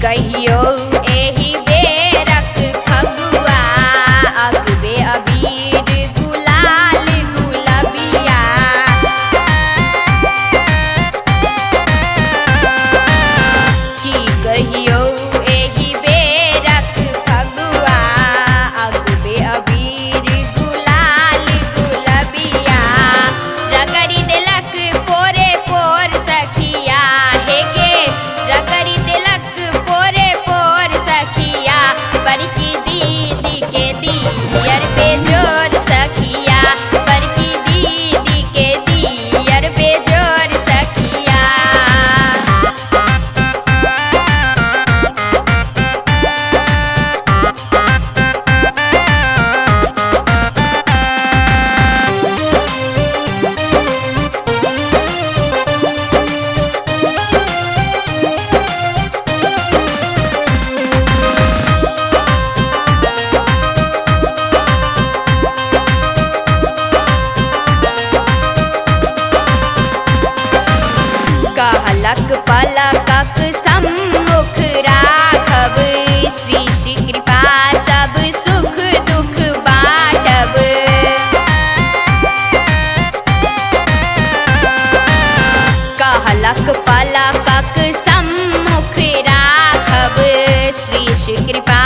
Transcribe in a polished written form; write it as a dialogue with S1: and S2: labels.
S1: कहियो एहि बेरक फगुआ अगबे अबीर गुलाल गुलबिया। की कहियो एहि बेरक फगुआ अगबे अबीर गुलाल गुलबिया। रगड़ि देलक पोरे पोर सखिया हे गे, रगड़ि देलक पोरे पोर सखिया। बड़की दीदी के दियर बेजोर सखिया, बड़की दीदी के दियर बेजोर सखिया। कहलक पलकक सम्मुख राखब, श्री श्री कृपा सब सुख दुख बाँटब। कहलक पलकक सम्मुख राखब, श्री श्री कृपा